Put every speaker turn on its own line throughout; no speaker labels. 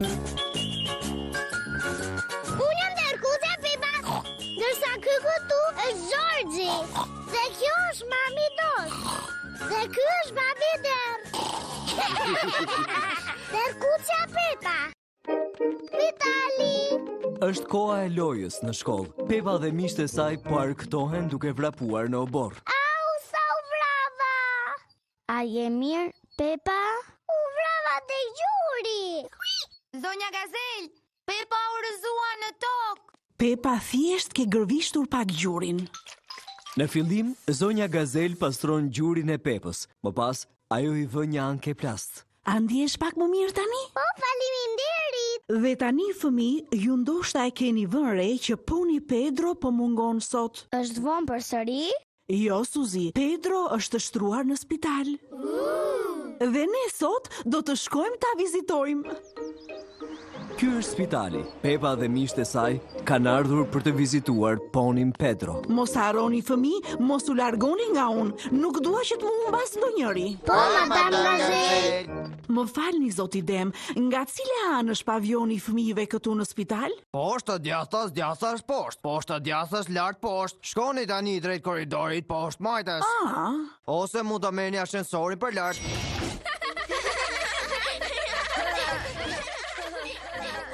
Unë jam Derrkucja Pepa, ndërsa ky këtu është Xhorxhi. Dhe kjo është mami Dos. Dhe ky është babi Derr. Derrkucja Pepa. Vitali.
Është koha e lojës në shkollë. Pepa dhe miqtë e saj po argëtohen duke vrapuar në oborr.
Au, sa u vrava! A je mirë, Pepa? U vrava te gjuri!
Zonja Gazel, Pepa u rrëzua në tokë.
Pepa thjesht ke gërvishtur pak gjurin.
Në fillim, zonja Gazel pastron gjurin e Pepës. Më pas, ajo i vë një ankeplast.
A ndihesh pak më mirë tani?
Po, faleminderit!
Dhe tani fëmijë, ju ndoshta e keni vënë re që poni Pedro po mungon sot.
Është vonë përsëri?
Jo, Suzi, Pedro është shtruar në spital. Dhe ne sot do të shkojmë ta vizitojmë.
Ky është spitali. Pepa dhe miqtë e saj kanë ardhur për të vizituar ponin Pedro.
Mos harroni fëmijë, mos u largoni nga unë. Nuk dua që të më humbasë ndonjëri.
Po, Madame Gazel.
Më falni, zoti Dem, nga cila anë është pavioni i fëmijëve këtu në spital?
Poshtë djathtas, djathtas poshtë, poshtë djathtas, lart poshtë. Shkoni tani drejt korridorit poshtë majtas.
Ah.
Ose mund të merrni ashensorin për lart.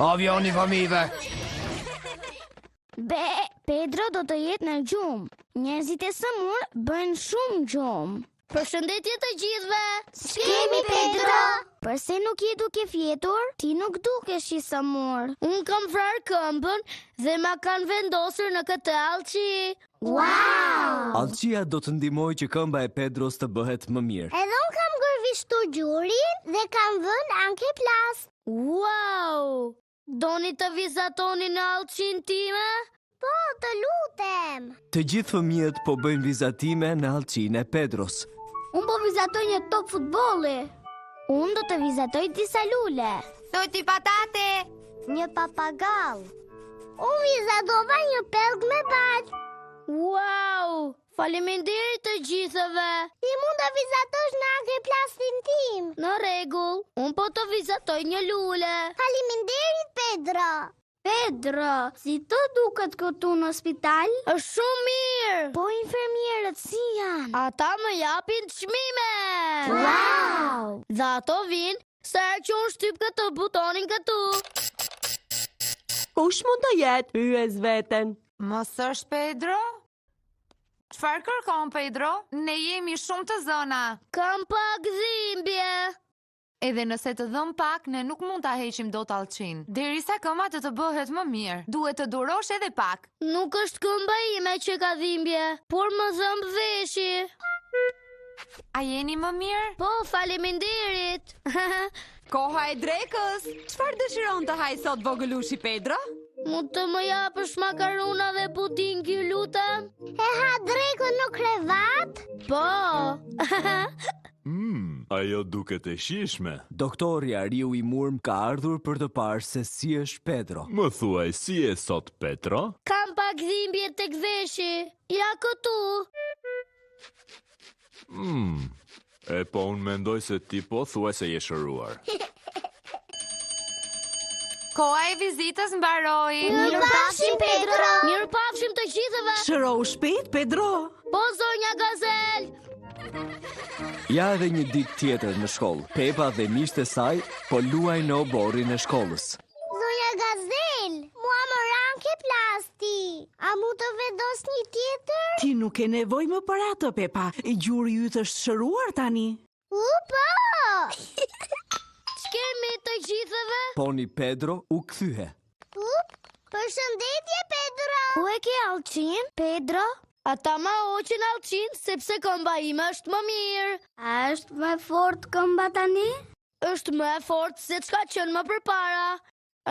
Pavioni i fëmijëve.
Be, Pedro do të jetë në gjumë. Njerëzit e sëmurë bëjnë shumë gjumë. Përshëndetje të gjithëve! S'kemi Pedro! Përse nuk je duke fjetur? Ti nuk dukesh i sëmurë. Unë kam vrarë këmbën dhe ma kanë vendosur në këtë allçi. Wow!
Allçia do të ndihmojë që këmba e Pedros të bëhet më mirë.
Edhe unë kam gërvishtur gjurin dhe kam vënë ankeplast. Wow! Doni të vizatoni në allçinë time? Po, të lutem!
Të gjithë fëmijët po bëjnë vizatime në allçinë e Pedros.
Unë po vizatoj një top futbolli. Unë do të vizatoj disa lule.
Soti patate!
Një papagall. Unë vizatova një pellg me baltë. Wow! Faleminderit të gjithëve! Ti mund të vizatosh në ankeplastin tim. Në rregull, unë po të vizatoj një lule. Faleminderit, Pedro. Pedro, si të duket këtu në spital? Është shumë mirë. Po infermierët si janë? Ata më japin çmime. Wow! Dhe ato vijnë sa herë që unë shtyp këtë butonin këtu.
Kush mund të jetë? Pyes veten.
Mos është Pedro? Çfarë kërkon Pedro? Ne jemi shumë të zëna.
Kam pak dhimbje.
Edhe nëse të dhemb pak, ne nuk mund ta heqim dot allçinë. Derisa këmba të të bëhet më mirë, duhet të durosh edhe pak.
Nuk është këmba ime që ka dhimbje, por më dhemb veshi.
A jeni më mirë?
Po, faleminderit.
Koha e drekës. Çfarë dëshiron të hajë sot vogëlushi Pedro?
Mund të më japësh makarona dhe puding, ju lutem? E ha drekën në krevat? Po.
Mmm, ajo duket e shijshme.
Doktori Ariu i Murm ka ardhur për të parë se si është Pedro.
Më thuaj, si je sot Pedro?
Kam pak dhimbje tek veshi. Ja këtu.
Mmm, e po unë mendoj se ti pothuajse je shëruar.
Koha e vizitës mbaroi.
Mirupafshim Pedro. Mirupafshim të gjithëve.
Shërohu shpejt, Pedro.
Po zonja Gazel.
Ja edhe një ditë tjetër në shkollë. Pepa dhe miqtë e saj po luajnë në oborrin e shkollës.
Zonja Gazel, mua më ra ankeplasti. A mund të vendos një tjetër?
Ti nuk ke nevojë më për atë, Pepa. Gjuri yt është shëruar tani.
U po! Ç'kemi të gjithëve?
Poni Pedro u kthye.
Up, përshëndetje Pedro. Ku e ke allçinë, Pedro? Ata ma hoqën allçinë sepse këmba ime është më mirë. A është më e fortë këmba tani? Është më e fortë se ç'ka qenë më përpara.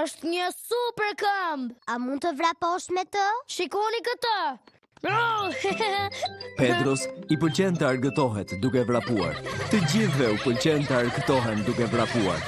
Është një super këmbë. A mund të vraposh me të? Shikoni këtë.
Pedros i pëlqen të argëtohet duke vrapuar. Të gjithëve u pëlqen të argëtohen duke vrapuar.